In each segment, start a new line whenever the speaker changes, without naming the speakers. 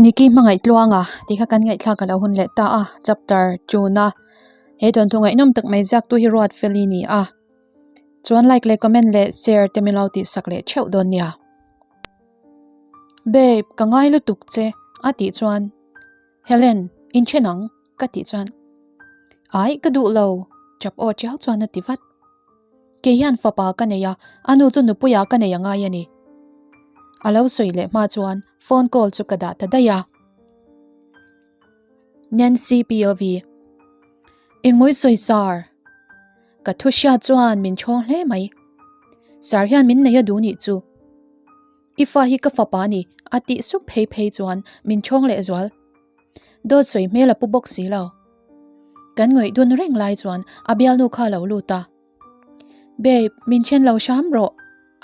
Niki hmangaih tluanga tih kha kan ngaihthlak a lo hun leh ta a chapter tuna he thawnthu ngaihnawm tak mai ziak tu hi Ruatfeli ni a chuan like leh comment leh share te min lo tih sak leh theuh dawn nia. Babe ka ngai lutuk che a tih chuan Helen inthen ang ka tih chuan Ai ka duh lo chap aw chiau chuan a ti vat. Kei hian fapa ka nei a, a nu chu nupuia ka nei a ngai a ni. A lo sawi leh hma chuan phone call chu ka dah ta daih a. Nancy POV Engmawi sawi sir? Ka thu hriat chuan min chhawng hle mai. Sir hian min nei a duh nih chu. I fa hi ka fapa a ni a tih sup phei phei chuan min chhawng leh zual. Dawt sawi hmel a pu bawk si lo. Kan ngawih dun reng lai chuan a bialnu kha a lo lut a. Babe, min then lo hram rawh,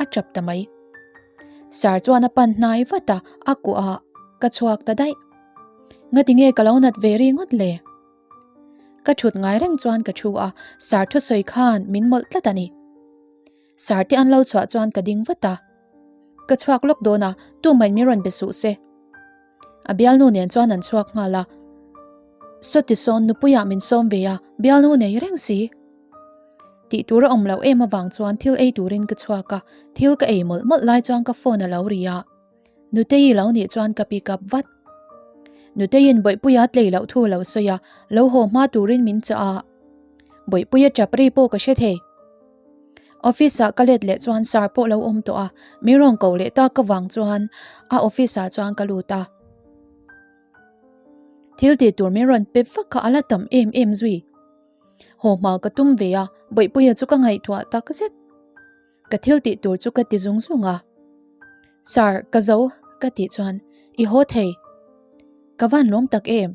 a tap ta mai. Sir chuan a pan hnai vat a, a kuah a, ka chhuak ta daih. Ngati nge ka lo nat ve ri ngawt le? Ka thut ngai reng chuan ka thu a, Sir thusawi khan min mawlh tlat a ni. Sir te an lo chhuah chuan ka ding vat a. Ka chhuak lawk dawn a, tumah in min rawn be suh se. A bialnu nen chuan an chhuak nghal a. Sawti sawn nupuiah min sawm ve a, bialnu nei reng si. Tih tur a awm loh em avang chuan thil ei turin ka chhuak a, thil ka ei mawlh mawlh lai chuan ka phone a lo ri a. Nutei lo nih chuan ka pick up vat. Nuteiin Bawihpuia tlei loh thu a lo sawi a, lo haw hma turin min chah a. Bawihpuia tap ri pawh ka hre thei. Office ah ka let leh chuan sir pawh lo awm tawh a, min rawn ko leh tak avang chuan a office ah chuan ka lut a. Thil tih tur min rawn pe vak kha a la tam em em zui. Haw hma ka tum ve a, Bawihpuia chu ka ngaihtuah tak zet. Ka thil tih tur chu ka ti zung zung a. Sir, ka zo, ka tih chuan i haw thei. Ka van lawm tak em?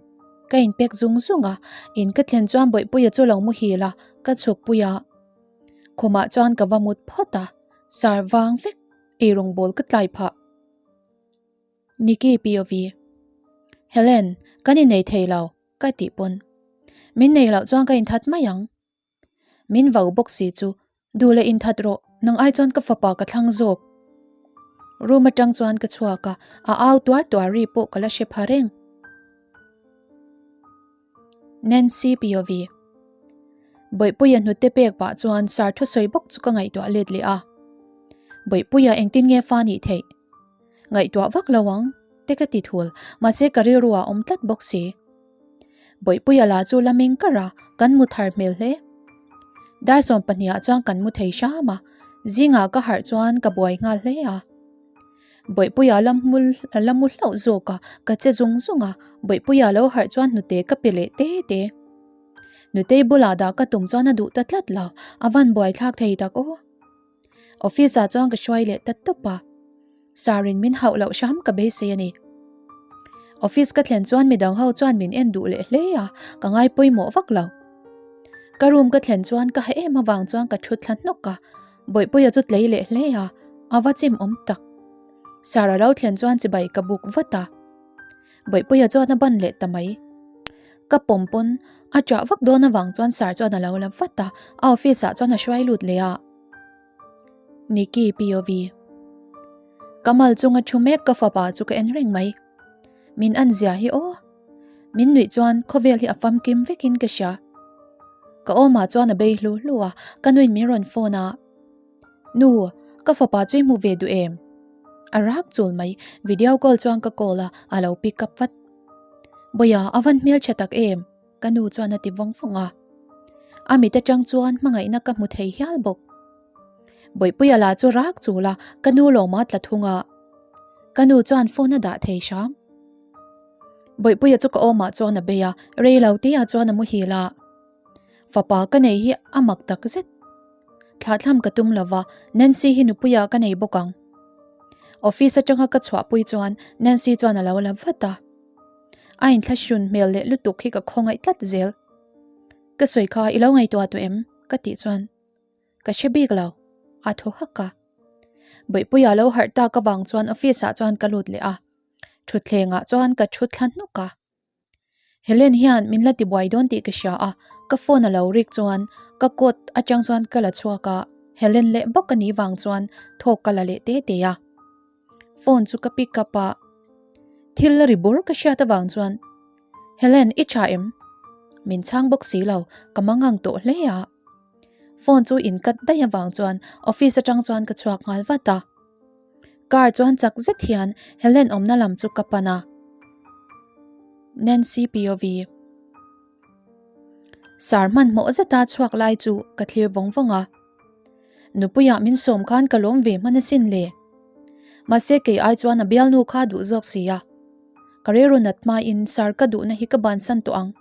Ka inpek zung zung a, in ka thlen chuan Bawihpuia chu lo muhil a, ka chhuk pui a. Khumah chuan ka va mut phawt a, sir vang vek eirawng bawl ka tlai phah. Nikki POV. Helen, kan innei thei lo, ka tih pawn. Min nei loh chuan ka inthat mai ang. Min vau bawk si chu, Duh leh inthat rawh, nang ai chuan ka fapa ka thlang zawk. Room atang chuan ka chhuak a, a au tuar tuar ri pawh ka la hre pha reng. Nancy POV. Bawihpuia hnute pek pah chuan sir thusawi bawk chu ka ngaihtuah let leh a. Bawihpuia engtin nge fa nih theih? Ngaihtuah vak lo ang, te ka ti thul, mahse ka rilru ah awm tlat bawk si. Bawihpuia lah chu la meng kar a, kan mu thar hmel hle. Dar 12 ah chuan kan mu thei hram a, zingah ka harh chuan ka buai nghal hle a. Bawihpuia la mu la mu hlauh zawk a, ka che zung zung a, Bawihpuia lo harh chuan hnute ka pe leh te te. Nutei bulah dah ka tum chuan a duh ta tlat lo, a van buaithlak thei tak aw. Office ah chuan ka hruai leh ta tawp a, Sir in min hauh loh hram ka beisei a ni. Office ka thlen chuan midang ho chuan min en duh leh hle a, ka ngai pawimawh vak lo. Ka room ka thlen chuan ka ha em avang chuan ka thut thla hnawk a, Bawihpuia chu tlei leh hle a, a va chim awm tak. Sir a lo thlen chuan chibai ka buk vat a. Bawihpuia chuan a ban leh ta mai. Ka pawm pawn a chah vak dawn avang chuan Sir chuan a lo la vat a, a office ah chuan a hruai lut leh a. Nikki POV. Ka mal chunga thu mek ka fapa chu ka en reng mai. Min an zia hi aw. Min nuih chuan khawvel hi a famkim vekin ka hria. Ka awmah chuan a bei hlu hlu a, ka nuin min rawn phone a. Nu, ka fapa chu i hmu ve duh em? A rak chul mai, video call chuan ka call a, a lo pick up vat. Bawia, a van hmeltha tak em? Ka nu chuan a ti vawng vawng a. A mit atang chuan hmangaihna ka hmu thei hial bawk. Bawihpuia lah chu rak chul a, ka nu lawma tla thung a. Ka nu chuan phone a dah thei hram. Bawihpuia chu ka awmah chuan a bei a, rei lo te ah chuan a muhil a. Fapa ka nei hi a mak tak zet. Thlahthlam ka tum lova, Nancy hi nupuia ka nei bawk ang. Office atanga ka chhuahpui chuan Nancy chuan a lo la vat a. A inthlahrun hmel leh lutuk hi ka khawngaih tlat zel. Ka sawi kha i lo ngaihtuah tawh em? Ka tih chuan ka hre bik lo, a thaw hak a. Bawihpuia lo harh tak avang chuan office ah chuan ka lut leh a, thutthleng ah chuan ka thu thla hnuk a. Helen hian min la tibuai dawn tih ka hria a, ka phone a lo rik chuan ka coat atang chuan ka la chhuak a, Helen leh bawk a nih vang chuan thawk ka la leh te te a. Phone chu ka pick up a. Thil la ri bur ka hriat avang chuan, Helen, i tha em? Min chhang bawk si lo, ka mangang tawh hle a. Phone chu in cut daih avang chuan office atang chuan ka chhuak nghal vat a. Car chuan chak zet hian Helen awmna lam chu ka pan a. Nancy POV. Sar hmanhmawh zeta chhuak lai chu ka thlir vawng vawng a. Nupuiah min sawm khan ka lawm ve hman asin le. Mahse kei ai chuan a bialnu kha duh zawk si a. Ka rilru nat hmain sar ka duhna hi ka bansan tawh ang.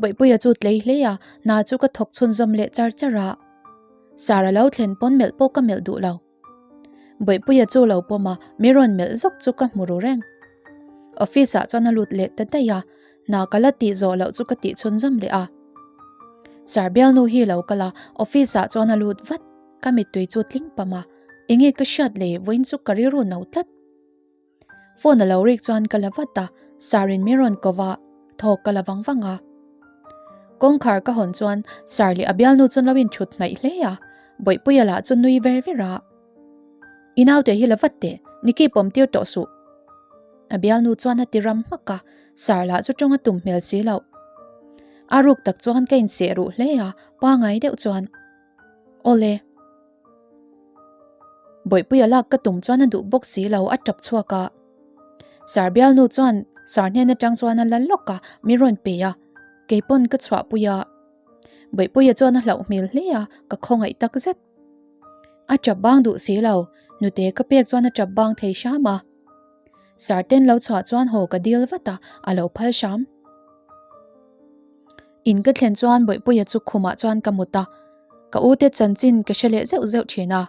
Bawihpuia chu tlei hle a, hna chu ka thawk chhunzawm leh char char a. Sar a lo thlen pawn melh pawh ka melh duh lo. Bawihpuia chu lo pawm a, mi rawn melh zawk chu ka hmu ru reng. Office ah chuan a lut leh ta daih a, hna ka la tih zawh loh chu ka tih chhunzawm leh a. Sir bialnu hi lo kal a, office ah chuan a lut vat, ka mittui chu tling pam a, enge ka hriat le vawiin chu ka rilru no tlat. Phone a lo rik chuan ka la vat a, Sir in min rawn ko va, thawk ka la vang vang a. Kawngkhar ka hawn chuan Sir leh a bialnu chuan lo in thut hnaih hle a, Bawihpuia lah chu nui ver ver a. I naute hi la vat teh, Nikki pawm tir tawh suh. A bialnu chuan a ti ram hmak a, Sir lah chu tawng a tum hmel si loh. A ruk tak chuan ka inseh ruh hle a, pangai deuh chuan, Awle. Bawihpuia lak ka tum chuan a duh bawk si lo, a tap chhuak a. Sir bialnu chuan Sir hnen atang chuan a la lawk a, min rawn pe a, kei pawn ka chhuahpui a. Bawihpuia chuan a hlauh hmel hle a, ka khawngaih tak zet. A tap bang duh si lo, nute ka pek chuan a tap bang thei hram a. Sir ten lo chhuah chuan haw ka dil vat a, a lo phal hram. In ka thlen chuan Bawihpuia chu khumah chuan ka mut a, ka u te chanchin ka hre leh zeuh zeuh thin a.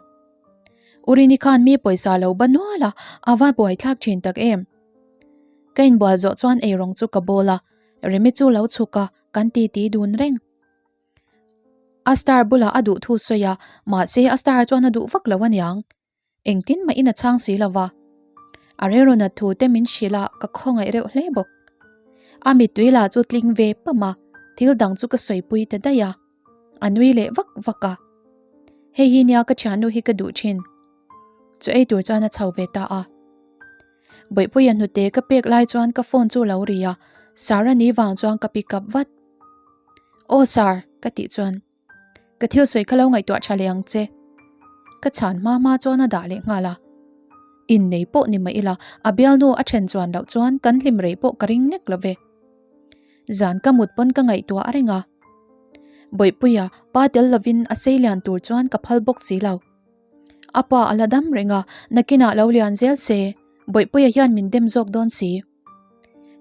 U Rini khan mi pawisa lo ba nual a, a va buaithlak thin tak em. Ka inbual zawh chuan eirawng chu ka bawl a, Remi chu lo chhuk a, kan titi dun reng. A star bulah a duh thu sawi a, mahse a star chuan a duh vak lo aniang. Engtin mah in a chhang si lo va. A rilru nat thu te min hrilh a, ka khawngaih reuh hle bawk. A mittui lah chu tling ve pam a, thil dang chu ka sawipui ta daih a. A nui leh vak vak a. Hei hi nia ka thiannu hi ka duh thin. Chu ei tur chuan a chho ve ta a. Bawihpuia hnute ka pek lai chuan ka phone chu lo ri a, Sir a ni vang chuan ka pick up vat. Aw Sir, ka tih chuan. Ka thil sawi kha lo ngaihtuah tha leh ang che. Ka chhan hma hma chuan a dah leh nghal a. Innei pawh ni mah ila, a bialnu a then chuan loh chuan kan hlim rei pawh ka ring nek lo ve. Zan ka mut pawn ka ngaihtuah a reng a. Bawihpuia pa tel lovin a sei lian tur chuan ka phal bawk si lo. A pa a la dam reng a, nakinah lo lian zel se, Bawihpuia hian min dem zawk dawn si.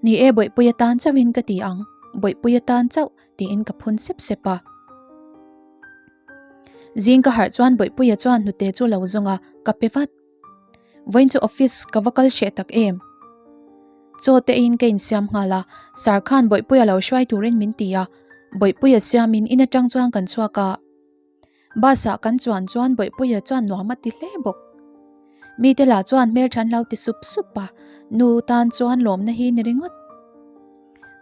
Ni e, Bawihpuia tan chauhin ka ti ang, Bawihpuia tan chauh tiin ka phun sep sep a. Zing ka harh chuan Bawihpuia chuan hnute chu lo zawng a, ka pe vat. Vawiin chu office ka va kal hreh tak em? Chaw te eiin ka insiam nghal a, Sir khan Bawihpuia lo hruai turin min ti a, Bawihpuia siamin in atang chuan kan chhuak a. Bus ah kan chuan chuan Bawihpuia chuan nuam a ti hle bawk. Mite lah chuan hmeltha an lo ti sup sup a, nu tan chuan lawmna hi ni ringawt.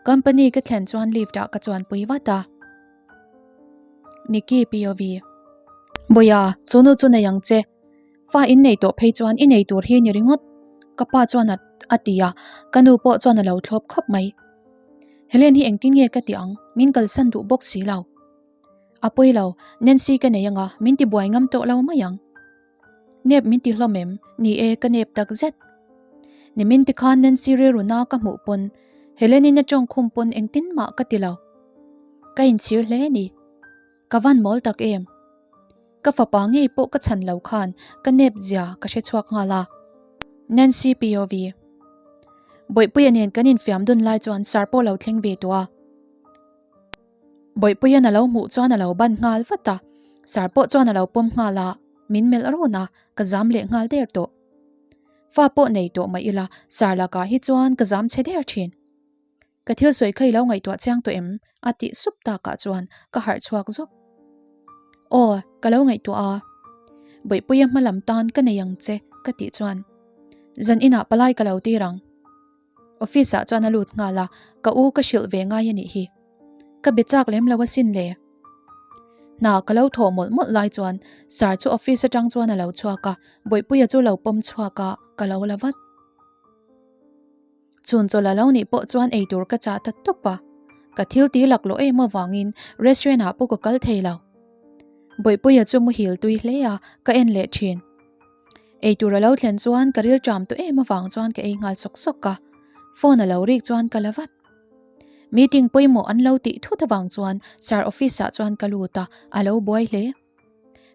Company ka thlen chuan lift ah ka chuanpui vat a. Nikki POV. Bawia, chu nu chu nei ang che. Fa in nei tawh phei chuan i nei tur hi ni ringawt. Ka pa chuan a a ti a, ka nu pawh chuan a lo thlawp khawp mai. Helen hi engtin nge ka tih ang, min kalsan duh bawk si lo. A pawi lo, Nancy ka nei anga min ti buai ngam tawh lo mai ang. Nep min ti hlawm em? Ni e, ka nep tak zet. Nimin tikhan Nancy rilru na ka hmuh pawn Helen-in a tawng khum pawn engtin mah ka ti lo. Ka inchhir hle a ni. Ka van mawl tak em? Ka fapa ngei pawh ka chhan lo khan ka nep zia ka hre chhuak nghal a. Nancy POV. Bawihpuia nen kan infiam dun lai chuan Sir pawh lo thleng ve tawh a. Bawihpuia'n a lo hmuh chuan a lo ban nghal vat a, Sir pawh chuan a lo pawm nghal a, min melh rawn a, ka zam leh nghal der tawh. Fa pawh nei tawh mah ila, Sir lakah hi chuan ka zam chhe der thin. Ka thil sawi kha i lo ngaihtuah chiang tawh em? a tih sup takah chuan ka harh chhuak zawk. Aw, ka lo ngaihtuah a. Bawihpuia hma lam tan ka nei ang che ka tih chuan zan inah palai ka lo tir ang. Office ah chuan a lut nghal a, ka u ka hrilh ve ngai a nih hi. Ka be chak lem lo asin le. Hna ka lo thawh mawlh mawlh lai chuan Sir chu office atang chuan a lo chhuak a, Bawihpuia chu lo pawm chhuak a, ka lo la vat. Chhun chawlh a lo nih pawh chuan eitur ka chah ta tawp a, ka thil ti laklawh em avangin restaurant ah pawh ka kal thei lo. Bawihpuia chu muhil tui hle a, ka en leh thin. Eitur a lo thlen chuan ka ril ṭam tawh em avang chuan ka ei nghal sawk sawk a, phone a lo rik chuan ka la vat. Meeting pawimawh an lo tih thut avang chuan sir office ah chuan ka lut a, a lo buai hle.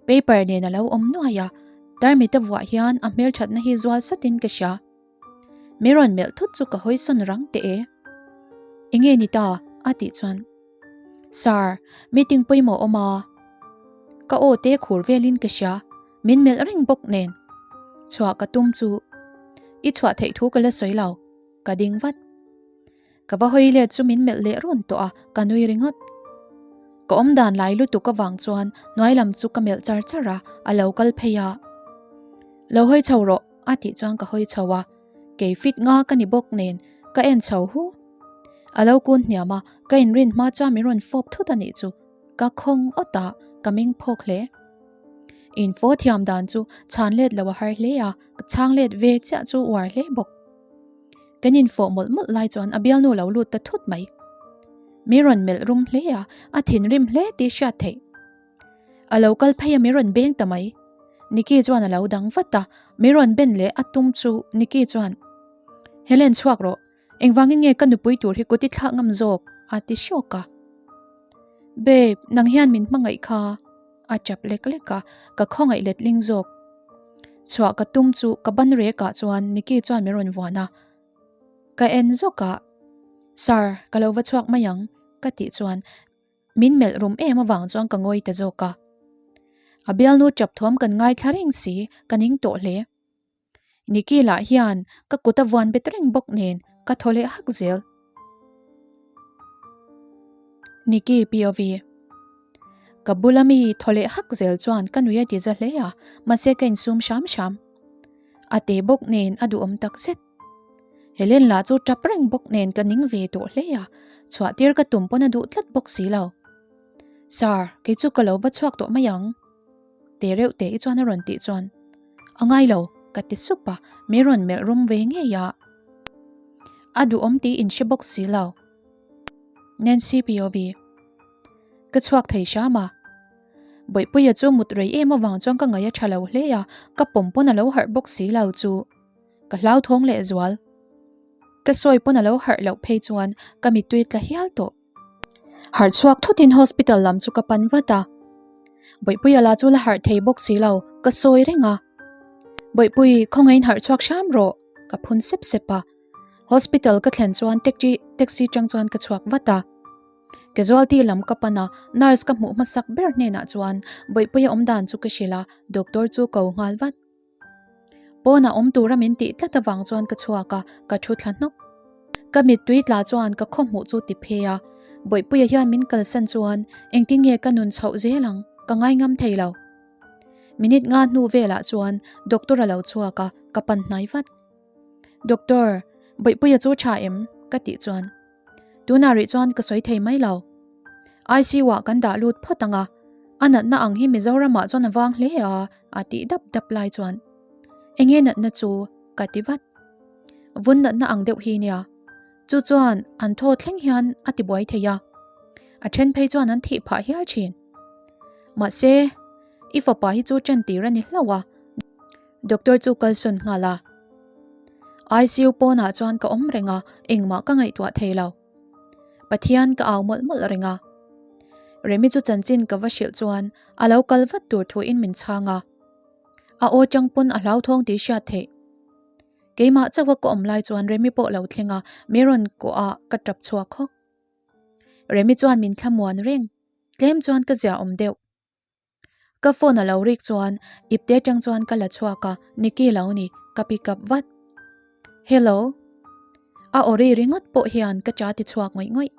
Paper nen a lo awm nuai a, tarmit a vuah hian a hmelthatna hi zual satin ka hria. Mi rawn melh thut chu ka hawi sawn rang teh e. Enge ni ta? a tih chuan Sir, meeting pawimawh awm a. Ka aw te khur velin ka hria, min melh reng bawk nen. Chhuah ka tum chu i chhuah theih thu ka la sawi lo, ka ding vat. Ka va hawi let chu min melh leh rawn tawh a, ka nui ringawt. Ka awm dan lai lutuk avang chuan hnuai lam chu ka melh char char a, a lo kal phei a. Lo hawi chho rawh a tih chuan ka hawi chho a, kei fit nga ka ni bawk nen ka en chho hu. A lo kun hniam a, ka inrin hma chuan min rawn fawp thut a nih chu, ka khawng awt a, ka meng phawk hle. Info thiam dan chu chhan let lo a har hle a, ka chhang let ve chiah chu uar hle bawk. Kan infawh mawlh mawlh lai chuan a bialnu lo lut ta thut mai. Mi rawn melh rum hle a, a thinrim hle tih hriat theih. A lo kal phei a mi rawn beng ta mai. Nikki chuan a lo dang vat a, mi rawn ben leh a tum chu Nikki chuan, Helen chhuak rawh, engvangin nge ka nupui tur hi kut i thlak ngam zawk? a ti hrawk a. Babe, nang hian min hmangaih kha. A chap lek lek a, ka khawngaih letling zawk. Chhuah ka tum chu ka ban rek ah chuan Nikki chuan min rawn vuan a, ka en zawk a, Sir, ka lo va chhuak mai ang ka tih chuan min melh rum em avang chuan ka ngawi ta zawk a. A bialnu chap thuam kan ngaithla reng si, ka ning tawh hle. Nikki lah hian ka kut a vuan bet reng bawk nen ka thaw leh hak zel. Nikki POV Ka bula mi thaw leh hak zel chuan ka nui a ti za hle a, mahse ka insum hram hram. A te bawk nen a duhawm tak zet. Helen lah chu tap reng bawk nen ka ning ve tawh hle a, chhuah tir ka tum pawn a duh tlat bawk si lo. Sir, kei chu ka lo va chhuak tawh mai ang. Te reuh te i chuan a rawn tih chuan a ngai lo ka ti sup a, min rawn melh rum ve ngei a, a duhawm tih in hre bawk si lo. Nancy POV Ka chhuak thei hram a, Bawihpuia chu mut rei em avang chuan ka ngaih a tha lo hle a, ka pawm pawn a lo harh bawk si lo chu ka hlauthawng leh zual. Ka sawi pawn a lo harh loh phei chuan ka mittui tla hial tawh. Harh chhuak thutin hospital lam chu ka pan vat a, Bawihpuia lah chu la harh thei bawk si lo, ka sawi reng a. Bawihpui, khawngaihin harh chhuak hram rawh, ka phun sep sep a. Hospital ka thlen chuan taxi taxi tang chuan ka chhuak vat a. Casualty lam ka pan a, nurse ka hmuh hmasak ber hnenah chuan Bawihpuia awmdan chu ka hrilh a, doctor chu ko nghal vat. Pawnah awm tura min tih tlat avang chuan ka chhuak a, ka thu thla hnawk. Ka mittui tla chuan ka khaw hmuh chu ti phei a, Bawihpuia hian min kalsan chuan engtin nge ka nun chhoh zel ang, ka ngai ngam thei lo. Minute nga hnu velah chuan doctor a lo chhuak a, ka pan hnai vat. Doctor, Bawihpuia chu tha em? ka tih chuan. Tunah rih chuan ka sawi thei mai lo. ICU ah kan dah lut phawt ang a, a natna ang hi Mizoramah chuan a vang hle a, a tih dap dap lai chuan Enge natna chu? ka ti vat. Vun natna ang deuh hi nia, chu chuan an thaw thleng hian a ti buai thei a, a then phei chuan an thih phah hial thin. Mahse, i fapa hi chu ṭan tir a ni hlauh a. Doctor chu kalsawn nghal a. ICU pawnah chuan ka awm reng a, engmah ka ngaihtuah thei lo. Pathian ka au mawlh mawlh reng a. Remi chu chanchin ka va hrilh chuan a lo kal vat tur thuin min chhang a. A aw chang pawn a hlauthawng tih hriat theih. Keimah chauha ka awm lai chuan Remi pawh lo thleng a, mi rawn kawh a ka tap chhuak hawk. Remi chuan min thlamuan reng, tlem chuan ka zia awm deuh. Ka phone a lo rik chuan ipte atang chuan ka la chhuak a, Nikki lo ni, ka pick up vat. Hello. A aw ri ringawt pawh hian ka cha ti chhuak ngawih ngawih.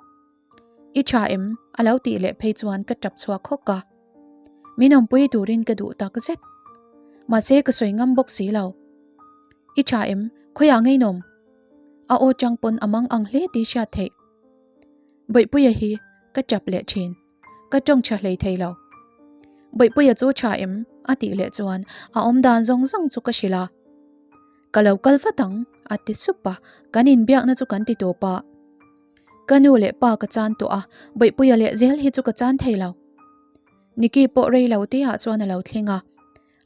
I tha em? A lo tih leh phei chuan ka tap chhuak hawk a. Min awmpui turin ka duh tak zet. Mahse ka sawi ngam bawk si lo. I tha em? Khawiah ngeinawm? A aw chang pawn a mang ang hle tih hriat theih. Bawihpuia hi ka tap leh thin. Ka tawng tha hlei thei lo. Bawihpuia chu tha em? A tih leh chuan a awm dan zawng zawng chu ka hrilh a. Ka lo kal vat ang. A ti sup a, kan inbiakna chu kan ti tawp a. Ka nu leh pa ka chan tawh a, Bawihpuia leh zel hi chu ka chan thei lo. Nikki pawh rei lo te ah chuan a lo thleng a,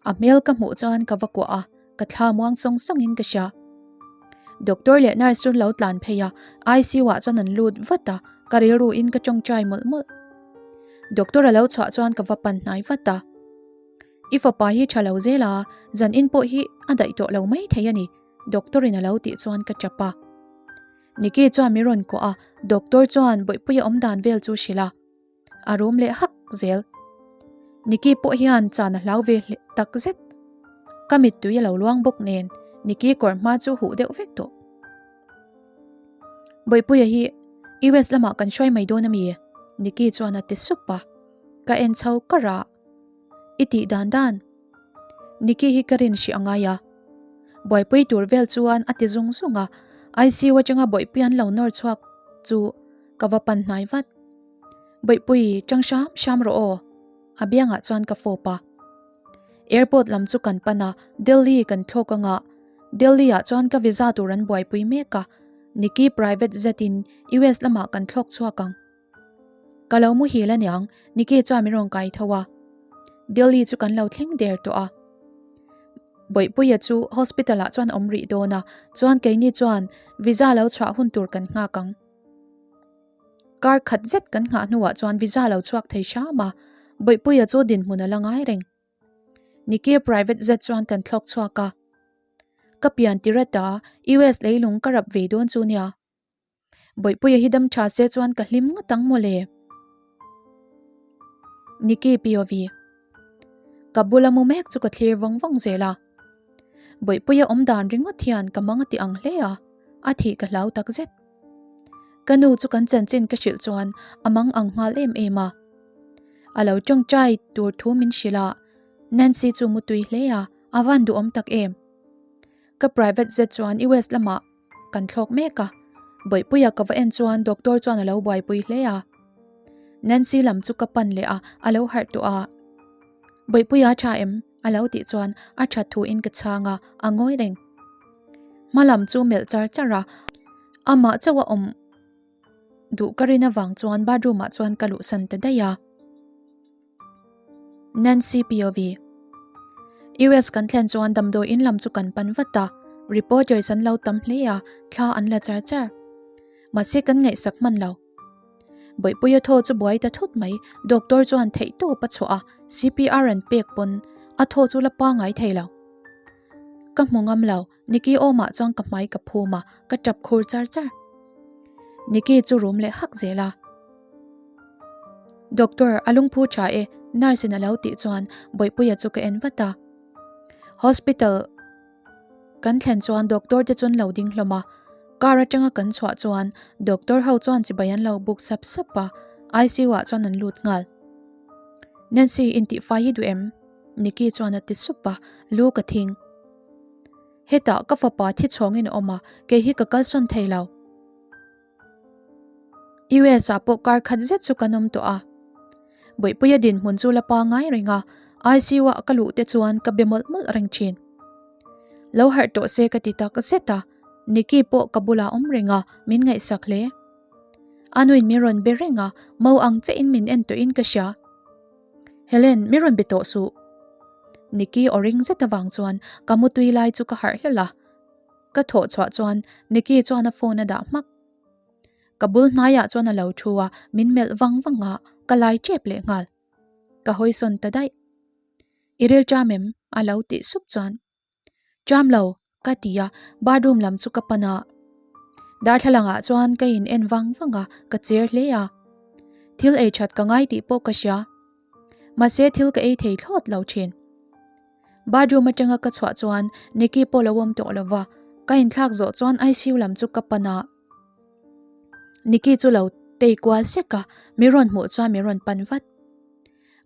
a hmel ka hmuh chuan ka va kuah a, ka thla muang sawng sawng in ka hria. Doctor leh nurse chu lo tlan phei a, ICU ah chuan an lut vat a, ka rilru in ka tawngtai mawlh mawlh. Doctor a lo chhuah chuan ka va pan hnai vat a. I fapa hi tha lo zel a, zan in pawh hi a daih tawh lo mai thei a ni, doctor in a lo tih chuan ka tap a. Nikki chuan min rawn kuah a, doctor chuan Bawihpuia awm dan vel chu hrilh a. A rum leh hak zel. Nikki pawh hian chan a hlau ve hle tak zet. Ka mittui a lo luang bawk nen Nikki kawr hma chu huh deuh vek tawh. Bawihpuia hi US lamah kan hruai mai dawn a mi? Nikki chuan a ti sup a. Ka en chho kar a. I tih dan dan. Nikki hi ka rin hrih a ngai a. Buaipui tur vel chuan a ti zung zung a. ICU atanga Bawihpui an lo nawr chhuak chu ka va pan hnai vat. Bawihpui, tang hram hram rawh aw. A biangah chuan ka fawp a. Airport lam chu kan pan a, Delhi kan thlawk anga. Delhi ah chuan ka visa tur an buaipui mek a. Nikki private jet in US lamah kan thlawk chhuak ang. Ka lo muhil aniang, Nikki chuan min rawn kai tho a. Delhi chu kan lo thleng der tawh a. Bawihpuia chu hospital ah chuan awm rih dawn a, chuan keini chuan visa lo chhuah hun tur kan nghak ang. Kar khat zet kan nghah hnuah chuan visa lo chhuak thei hram a, Bawihpuia chu dinhmun a la ngai reng. Nikki private jet chuan kan thlawk chhuak a. Ka pian ti rat a, US leilung ka rap ve dawn chu nia. Bawihpuia hi dam tha se chuan ka hlim ngawt ang mawle. Nikki POV Ka bula mu mek chu ka thlir vawng vawng zel a. Bawihpuia awm dan ringawt hian ka mang a ti ang hle a, a thih ka hlau tak zet. Ka nu chu kan chanchin ka hrilh chuan a mang ang nghal em em a. A lo tawngtai tur thu min hrilh a, Nancy chu mutui hle a, a van duhawm tak em. Ka private jet chuan US lamah kan thlawk mek a, Bawihpuia ka va en chuan doctor chuan a lo buaipui hle a. Nancy lam chu ka pan leh a, a lo harh tawh a. Bawihpuia tha em? A lo tih chuan a that thu in ka chhang a, a ngawi reng. Hma lam chu melh char char a, amah chauh a awm duh ka rin avang chuan bathroom ah chuan ka luhsan ta daih a. Nancy POV US kan thlen chuan damdawi in lam chu kan pan vat a, reporters an lo tam hle a, thla an la char char. Mahse kan ngaihsak hman lo. Bawihpuia thaw chu buai ta thut mai, doctor chuan theih tawp a chhuah a, CPR an pek pawn a thaw chu la pangai thei lo. Ka hmu ngam lo, Nikki awmah chuan ka hmai ka phum a, ka tap khur char char. Nikki chu rum leh hak zel a. Doctor, a lungphu tha e, nurse in a lo tih chuan Bawihpuia chu ka en vat a. Hospital Kan thlen chuan doctor te chuan lo ding hlawm a, car atanga kan chhuah chuan doctor ho chuan chibai an lo buk sap sap a, ICU ah chuan an lut nghal. Nancy intihfai hi duh em? Nikki chuan a ti sup a, lu ka thing. Hetah ka fapa thi chhawngin a awm a, kei hi ka kalsawn thei lo. US ah pawh kar khat zet chu kan awm tawh a. Bawihpuia dinhmun chu la pangai reng a, ICU ah ka luh te chuan ka be mawlh mawlh reng thin. Lo harh tawh se ka ti tak zet a, Nikki pawh ka bulah awm reng a, min ngaihsak hle. A nuin min rawn be reng a, mo ang che in min en tawh in ka hria. Helen, min rawn be tawh suh. Nikki aw ring zet avang chuan ka mutui lai chu ka harh hlawlh a. Ka thawh chhuah chuan Nikki chuan a phone a dah hmak. Ka bul hnaiah chuan a lo thu a, min melh vang vang a, ka lai tep leh nghal. Ka hawi sawn ta daih. I ril ṭam em? a lo tih sup chuan. Ṭam lo, ka ti a, bathroom lam chu ka pan a. Darthlalangah chuan ka in en vang vang a, ka cher hle a. Thil ei ṭhat ka ngai tih pawh ka hria. Mahse thil ka ei thei thlawt lo ṭhin. Bathroom atanga ka chhuah chuan Nikki pawh lo awm tawh lova, ka inthlak zawh chuan ICU lam chu ka pan a. Nikki chu lo tei kual sek a, min rawn hmuh chuan min rawn pan vat.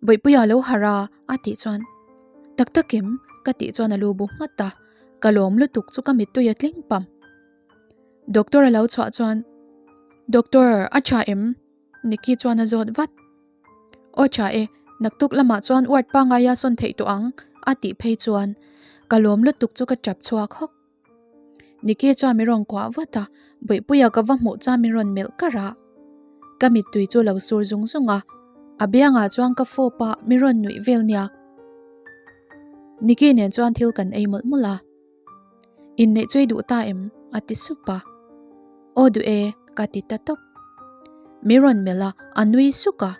Bawihpuia lo harh a, a tih chuan Tak tak em? ka tih chuan a lu bu nghat a, ka lawm lutuk chu ka mittui a tling pam. Doctor a lo chhuah chuan Doctor, a tha em? Nikki chuan a zawt vat. Aw tha e, naktuk lamah chuan ward pangaia sawn theih tawh ang, a tih phei chuan ka lawm lutuk chu ka tap chhuak hawk. Niki chuan min rawn kuah vat a, Bawihpuia ka va hmuh chuan min rawn melh kar a. Ka mittui chu lo sur zung zung a, a biangah chuan ka fawp a, min rawn nuih vel nia. Niki nen chuan thil kan ei mawlh mawlh a. Inneih chu i duh ta em? a ti sup a. Aw duh e, ka ti ta tawp. Min rawn melh a, a nui suk a.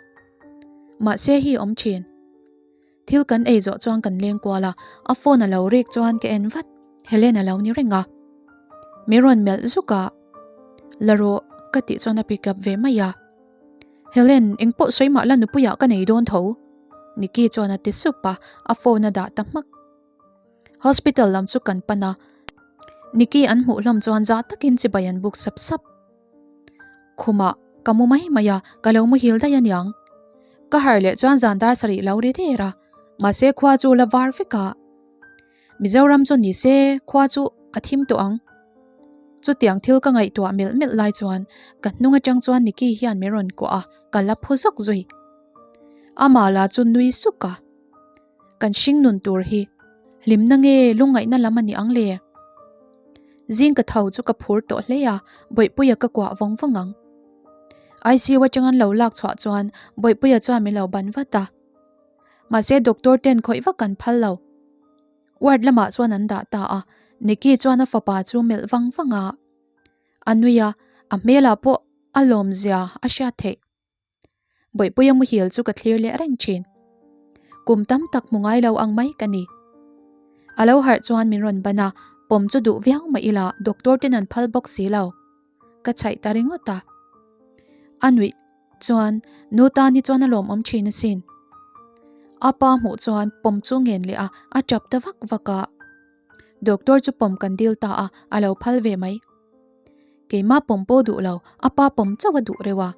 Mahse hi awm thin. Thil kan ei zawh chuan kan leng kual a, a phone a lo rik chuan ka en vat, Helen a lo ni reng a. Min rawn melh zuk a, La rawh ka tih chuan a pick up ve mai a. Helen, engpawh sawi mah la nupuiah ka nei dawn tho, Nikki chuan a ti sup a, a phone a dah ta hmak. Hospital lam chu kan pan a, Nikki an hmuh hlawm chuan zah takin chibai an buk sap sap. Khumah ka mu mai mai a, ka lo muhil daih aniang. Ka harh leh chuan zan dar sarih lo ri der a, mahse khua chu la var vek a. Mizoram chu ni se khua chu a thim tawh ang. Chutiang thil ka ngaihtuah melh melh lai chuan ka hnung atang chuan Nikki hian min rawn kuah a, ka la phu zawk zui. Amah lah chu nui suk a. Kan hring nun tur hi hlimna nge lungngaihna lam a ni ang le? Zing ka tho chu ka phur tawh hle a, Bawihpuia ka kuah vawng vawng ang. ICU atang an lo lak chhuah chuan Bawihpuia chuan min lo ban vat a. Mahse doctor ten khawih vak an phal lo. Ward lamah chuan an dah ta a, Nikki chuan a fapa chu melh vang vang a. A nui a, a hmelah pawh a lawmzia a hriat theih. Bawihpuia muhil chu ka thlir leh reng thin. Kum tam tak hmu ngai lo ang mai ka ni. A lo harh chuan min rawn ban a, pawm chu duh viau mah ila doctor ten an phal bawk si lo. Ka chhaih ta ringawt a. A nuih chuan nu tan hi chuan a lawmawm thin asin. A pa hmuh chuan pawm chu ngen leh a, a tap ta vak vak a. Doctor chu pawm kan dil ta a, a lo phal ve mai. Keimah pawm pawh duh lo, a pa pawm chauh a duh reuh a.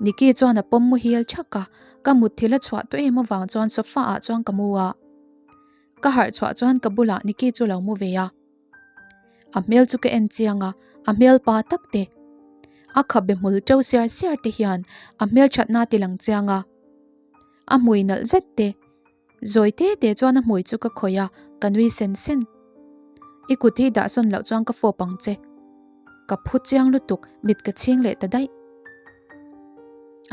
Nikki chuan a pawm muhil thak a, ka mutthil a chhuah tawh em avang chuan sofa ah chuan ka mu a. Ka harh chhuah chuan ka bulah Nikki chu lo mu ve a. A hmel chu ka en chiang a, a hmel pa tak te. A khabe hmul to siar siar te hian a hmel thatna a ti lang chiang a. A hmui nalh zet te. Zawi te te chuan a hmui chu ka khawih a, ka nui sen sen. I kut hi dah sawn loh chuan ka fawp ang che. Ka phu chiang lutuk, mit ka chhing leh ta daih.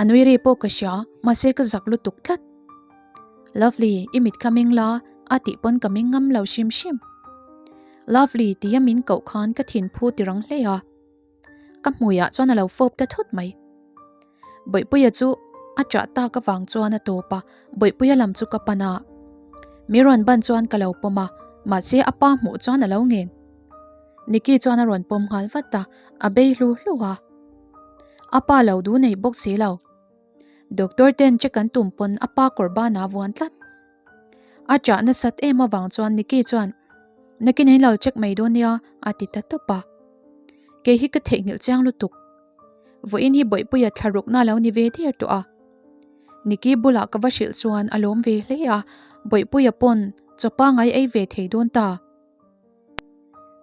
A nui ri pawh ka hria, mahse ka zak lutuk tlat. Lovely, i mit kha meng la, a tih pawn ka meng ngam lo hrim hrim. Lovely tia min koh khan ka thin phu ti rang hle a. Ka hmuiah chuan a lo fawp ta thut mai. Bawihpuia chu a ṭah tak avang chuan a tawp a, Bawihpuia lam chu ka pan a. Mi rawn ban chuan ka lo pawm a, mahse a pa hmuh chuan a lo ngen. Nikki chuan a rawn pawm nghal vat a, a bei hlu hlu a. A pa lo duh nei bawk si lo. Doctor ten check an tum pawn a pa kawr banah a vuan tlat. A ṭah nasat em avang chuan Nikki chuan, Nakin in lo check mai dawn nia, a ti ta tawp a. Kei hi ka theihnghilh chiang lutuk. Vawiin hi Bawihpuia thla rukna a lo ni ve der tawh a. Nikki bulah ka va hrilh chuan a lawm ve hle a, Bawihpuia pawn chaw pangai ei ve thei dawn ta.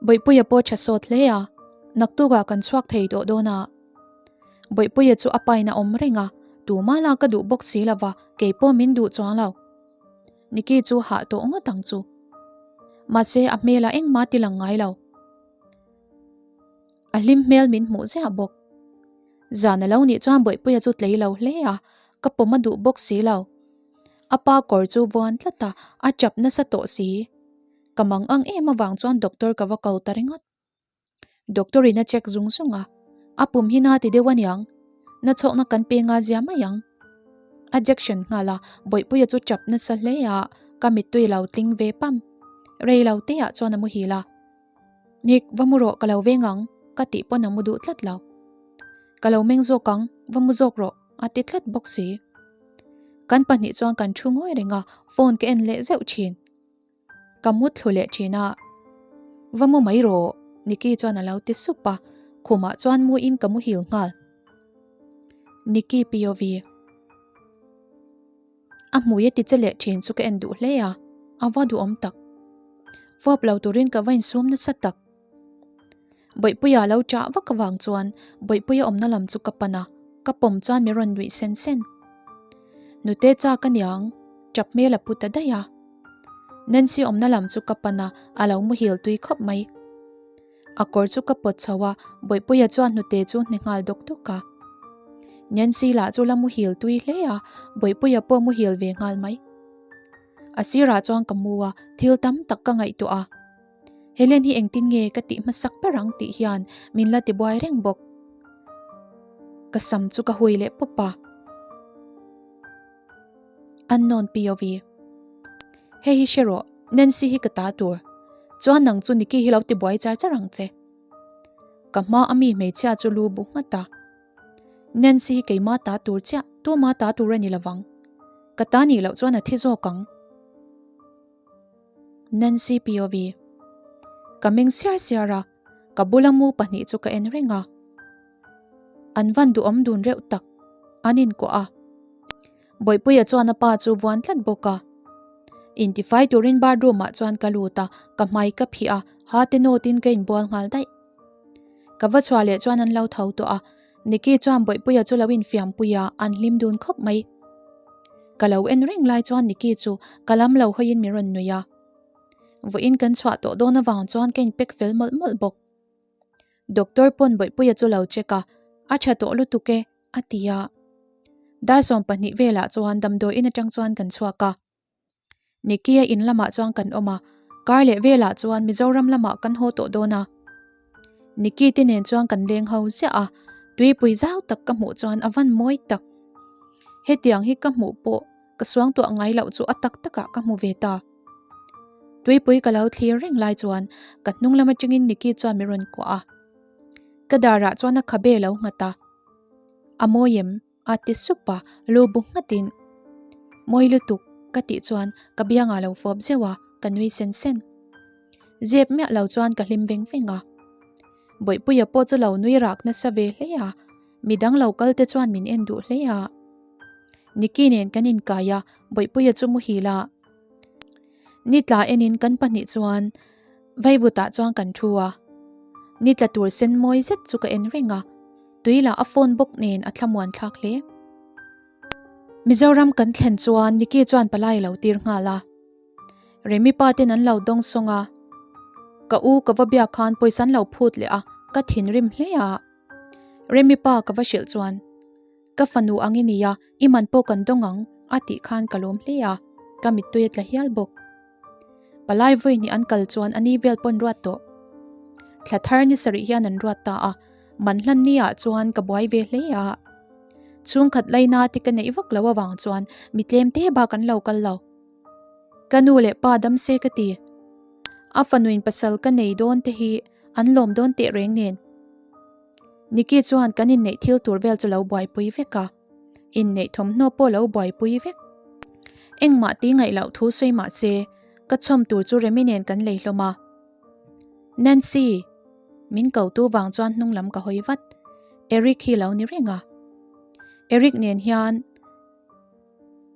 Bawihpuia pawh tha sawt hle a, naktukah kan chhuak thei tawh dawn a. Bawihpuia chu a pain a awm reng a, tumah lah ka duh bawk si lova, kei pawh min duh chuang lo. Nikki chu hah tawh ngawt ang chu. Mahse a hmelah engmah ti lang ngai lo. A hlim hmel min hmuh ziah bawk. Zan a lo nih chuan Bawihpuia chu tlei lo hle a, ka pawm a duh bawk si lo. A pa kawr chu vuan tlat a, a chap nasa tawh si. Ka mang ang em avang chuan doctor ka va ko ta ringawt. Doctor in a check zung zung a, a pum hi na ti deuh aniang, na chhawkna kan pe nga zia mai ang. A jection nghal a, Bawihpuia chu chap nasa hle a, ka mittui lo tling ve pam. Rei lo te ah chuan a muhil a. Nick, va mu rawh, ka lo veng ang, ka tih pawn a mu duh tlat lo. Ka lo meng zawk ang, va mu zawk rawh, a ti tlat bawk si. Kan pahnih chuan kan thu ngawi reng a, phone ka en leh zeuh thin. Ka mu thlu leh thin a, Va mu mai rawh, Nicky chuan a lo ti sup a, khumah chuan muin ka muhil nghal. Nicky POV. A hmui a ti che leh thin chu ka en duh hle a, a va duhawm tak. Fawp lo turin ka va insum nasa tak. Bawihpuia lo chah vak avang chuan Bawihpuia awmna lam chu ka pan a, ka pawm chuan min rawn nuih sen sen. Nute chak aniang, tap hmel a pu ta daih a. Nancy awmna lam chu ka pan a, a lo muhil tui khawp mai. A kawr chu ka pawt chho a, Bawihpuia chuan hnute chu hne nghal dawk dawk a. Nancy lah chu la muhil tui hle a, Bawihpuia pawh muhil ve nghal mai. A sirah chuan ka mu a, thil tam tak ka ngaihtuah a. Helen hi engtin nge ka tih hmasak ber ang tih hian min la tibuai reng bawk. Ka sam chu ka hui leh pawp a. Unknown POV. Hei hi hre rawh, Nancy hi ka ta tur. Chuan nang chu Nikki hi lo tibuai char char ang che. Ka hma a mi hmeichhia chu lu bu nghat a. Nancy hi keima ta tur chiah, tuma ta tur a ni lovang. Ka ta nih loh chuan a thi zawk ang. Nancy POV. Ka meng siar siar a, ka bula mu pahnih chu ka en reng a. An van duhawm dun reuh tak, an inkuah a. Bawihpuia chuan a pa chu vuan tlat bawk a. Intifai turin bathroom ah chuan ka lut a, ka hmai ka phih a, ha te nawtin ka inbual nghal daih. Ka va chhuah leh chuan an lo tho tawh a, Nicky chuan Bawihpuia chu lo infiampui a, an hlim dun khawp mai. Ka lo en reng lai chuan Nicky chu ka lam lo hawiin min rawn nui a. Vawiin kan chhuah tawh dawn avang chuan ka inpek fel mawlh mawlh bawk. Doctor pawn Bawihpuia chu lo check a, a tha tawh lutuk e, a ti a. Dar 12 velah chuan damdawiin atang chuan kan chhuak a. Nicky-a in lamah chuan kan awm a, kar leh velah chuan Mizoram lamah kan haw tawh dawn a. Nicky te nen chuan kan leng ho ziah a, tuipui zau tak ka hmuh chuan a van mawi tak. Hetiang hi ka hmuh pawh ka suangtuah ngai loh chu a tak takah ka hmu ve ta. Tuipui ka lo thlir reng lai chuan ka hnung lam atangin Nicky chuan min rawn kuah a. Ka darah chuan a khabe lo nghat a. A mawi em? A ti sup a, lu bu nghatin, Mawi lutuk, ka tih chuan ka biangah lo fawp zeuh a, ka nui sen sen. Zep miah lo chuan ka hlim veng veng a. Bawihpuia pawh chu lo nui rak nasa ve hle a, midang lo kal te chuan min en duh hle a. Nicky nen kan inkai a, Bawihpuia chu muhil a. Ni tla enin kan pahnih chuan vaivutah chuan kan thu a, ni tla tur sen mawi zet chu ka en reng a, tui lah a phone bawk nen a thlamuan thlak hle. Mizoram kan thlen chuan Nicky chuan palai a lo tir nghal a, Remi pa ten an lo dawng sawng a, ka u ka va biak khan pawisa an lo phut leh a, ka thinrim hle a, Remi pa ka va hrilh chuan. Ka fanu ang i nia, i man pawh kan dawng ang, a tih khan ka lawm hle a, ka mittui a tla hial bawk. Palai vawi hnih an kal chuan a ni vel pawn ruat tawh. Thla thar ni sarih hian an ruat ta a, man hlan ni ah chuan ka buai ve hle a. Chhungkhat laina te ka neih vak lo avang chuan mi tlem te bak an lo kal lo. Ka nu leh pa dam se ka ti. A fanuin pasal ka nei dawn te hi an lawm dawn teh reng nen. Nicky chuan kan inneih thil tur vel chu lo buaipui vek a, inneih thawmhnaw pawh lo buaipui vek. Engmah ti ngaih loh thu sawi mah se, ka chhawm tur chu Remi nen kan lei hlawm a. Nancy! Min ko tu vang chuan hnung lam ka hawi vat. Eric hi lo ni reng a. Eric nen hian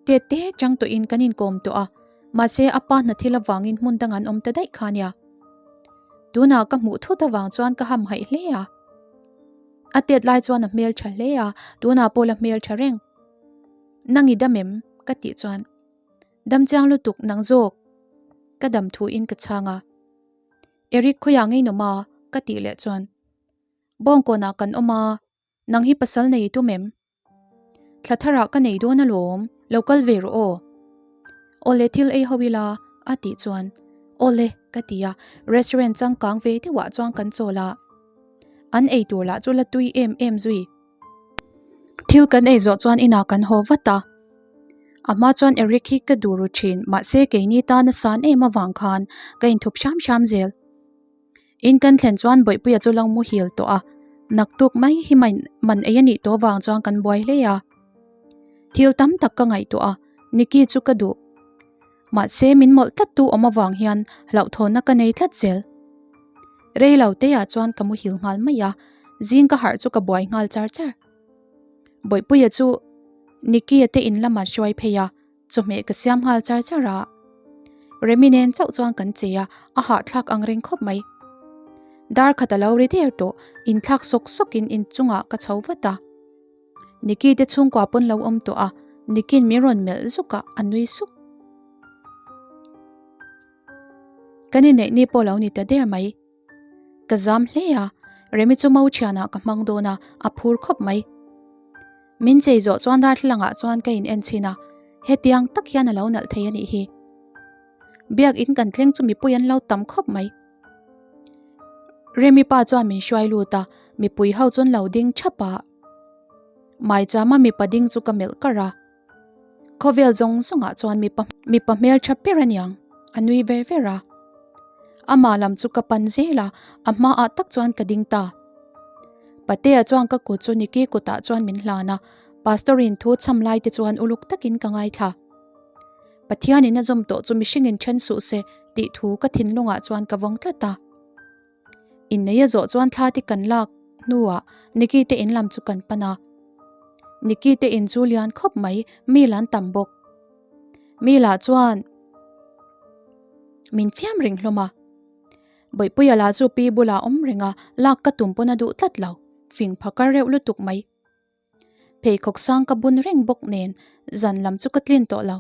Tet te chang tawhin kan inkawm tawh a, mahse a pa hna thil avangin hmun dang an awm ta daih kha nia. Tunah ka hmuh thut avang chuan ka hamhaih hle a. A tet lai chuan a hmel tha hle a, tunah pawh la hmel tha reng. Nang i dam em? ka tih chuan, Dam chiang lutuk nang zawk! Ka dam thuin ka chhang a. Eric khawiah ngei nawm a? ka tih leh chuan, Bawngkawnah kan awm a, nang hi pasal nei i tum em? Thla tharah ka nei dawn alawm, lo kal ve rawh aw. Awle thil ei ho ila, a tih chuan Awle ka ti a, restaurant changkang ve deuhah chuan kan chawl a. An ei tur lah chu la tui em em zui. Thil kan ei zawh chuan inah kan haw vat a. A hma chuan Eric hi ka duh ru thin, mahse keini tan a san em avang khan ka inthup hram hram zel. In kan thlen chuan Bawihpuia chu lo muhil tawh a, naktuk mai hi man ei a nih tawh vang chuan kan buai hle a. Thil tam tak ka ngaihtuah a, Nicky chu ka duh. Mahse min mawlh tlat tu awm avang hian hlauhthawnna ka nei tlat zel. Rei lo te ah chuan ka muhil nghal mai a, zing ka harh chu ka buai nghal char char. Bawihpuia chu Nicky-a te in lamah hruai phei a. Chawhmeh ka siam nghal char char a, Remi nen chauh chuan kan chei a, a hahthlak ang reng khawp mai. Dar khat a lo ri der tawh, inthlak sawk sawkin inchungah ka chho vat a. Nicky te chhungkua pawn lo awm tawh a, Nicky'n min rawn melh zuk a, a nui suk. Kan inneih ni pawh lo ni ta der mai. Ka zam hle a, Remi chu mo thianah ka hmang dawn a, a phur khawp mai. Min chei zawh chuan darthlalang ah chuan ka in en chhin a, hetiang tak hian a lo nalh thei a nih hi. Biak in kan thleng chu mipui an lo tam khawp mai. Remi pa chuan min hruai lut a, mipui ho chuan lo ding thap a. Maichama mipa ding chu ka melh kar a. Khawvel zawng zawngah chuan mipa mipa hmeltha ber a niang, a nui ver ver a. Amah lam chu ka pan zel a, a hmaah tak chuan ka ding ta. Patea chuan ka kut chu Nikki kutah chuan min hlan a, Pastor in thu chham lai te chuan uluk takin ka ngaithla. Pathianin a zawm tawh chu mihringin then suh se tih thu ka thinlungah chuan ka vawng tlat a. Innei a zawh chuan thla te kan lak hnuah Nikki te in lam chu kan pan a. Nikki te in chu lian khawp mai, mi lan tam bawk. Mi lah chuan min fiam reng hlawm a. Bawihpuia lah chu pi bulah awm reng a, lak ka tum pawn a duh tlat lo, fing phakar reuh lutuk mai. Pheikhawk sang ka bun reng bawk nen zan lam chu ka tlin tawh lo.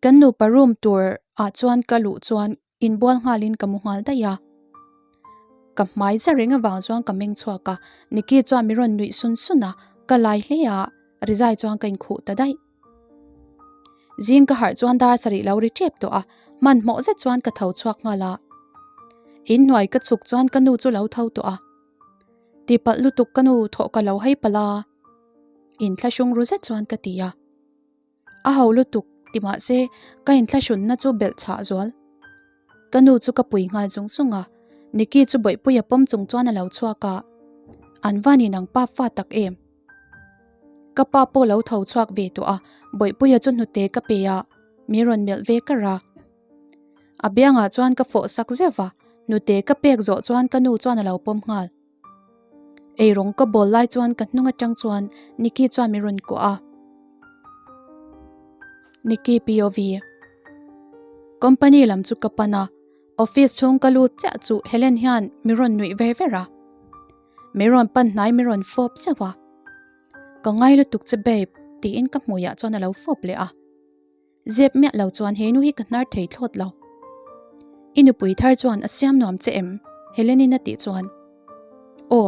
Kan nupa room tur ah chuan ka luh chuan inbual nghalin ka mu nghal daih a. Ka hmai za reng avang chuan ka meng chhuak a, Nikki chuan min rawn nuih sun sun a, ka lai hle a, rizai chuan ka inkhuh ta daih. Zing ka harh chuan dar sarih lo ri tep tawh a, hmanhmawh zet chuan ka tho chhuak nghal a. Inhnuai ka chhuk chuan ka nu chu lo tho tawh a. Tihpalh lutuk ka nu thawh ka lo hei palh a, inthlahrung ru zet chuan ka ti a. A ho lutuk ti mahse ka inthlahrunna chu belh chhah zual. Ka nu chu ka pui nghal zung zung a, Nikki chu bawihpui a pawm chung chuan a lo chhuak a, An van in ang pa fa tak em? Ka pa pawh lo tho chhuak ve tawh a, bawihpuia chu hnute ka pe a, min rawn melh ve kar a. A biangah chuan ka fawh sak zeuh va, hnute ka pek zawh chuan ka nu chuan a lo pawm nghal. Eirawng ka bawl lai chuan ka hnung atang chuan Nikki chuan min rawn kuah a. Nikki POV. Company lam chu ka pan a, office chhung ka lut chiah chu Helen hian min rawn nuih ver ver a. Min rawn pan hnai min rawn fawp zeuh a. Ka ngai lutuk che babe tiin ka hmuiah chuan a lo fawp leh a. Zep miah lo chuan he nu hi ka hnar thei thlawt lo. I nupui thar chuan a siam nuam che em? Helen-in a tih chuan Aw,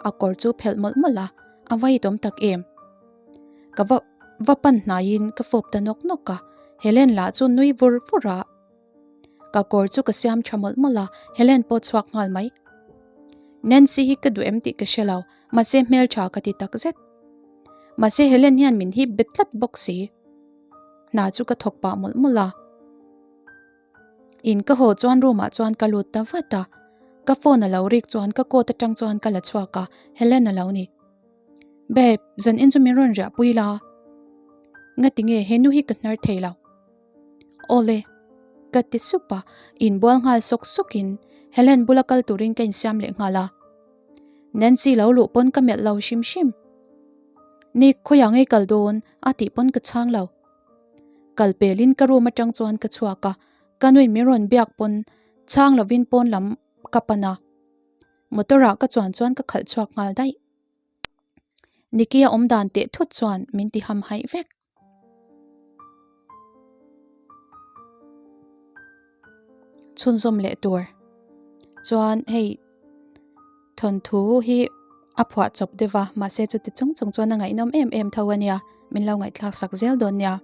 a kawr chu phelh mawlh mawlh a, a va itawm tak em? Ka va va pan hnaiin ka fawp ta nawk nawk a, Helen lah chu nui vur vur a. Ka kawr chu ka siam tha mawlh mawlh a, Helen pawh chhuak nghal mai. Nancy hi ka duh em tih ka hre lo, mahse hmeltha ka ti tak zet. Mahse Helen hian min hip bet tlat bawk si. Hna chu ka thawk pah mawlh mawlh a. In ka haw chuan room ah chuan ka lut ta vat a, ka phone a lo rik chuan ka coat atang chuan ka la chhuak a, Helen a lo ni. Babe, zan in chu min rawn riah pui la. Ngati nge he nu hi ka hnar thei lo. Awle, ka ti sup a, inbual nghal sawk sawk in Helen bula kal turin ka insiam leh nghal a. Nancy lo luh pawn ka melh lo hrim hrim. Nick, khawiah ngei kal dawn? a tih pawn ka chhang lo. Kal pelin ka room atang chuan ka chhuak a, ka nuin min rawn biak pawn chhang lovin pawn lam ka pan a. Motor ah ka chuan chuan ka khalh chhuak nghal daih. Nicky a awm dan teh thut chuan min ti ham haih vek. Chhunzawm leh tur chuan hei thawnthu hi a phuah chawp deuh va mahse chuti chung chung chuan a ngaihnawm em em tho a nia min lo ngaihthlak sak zel dawn nia.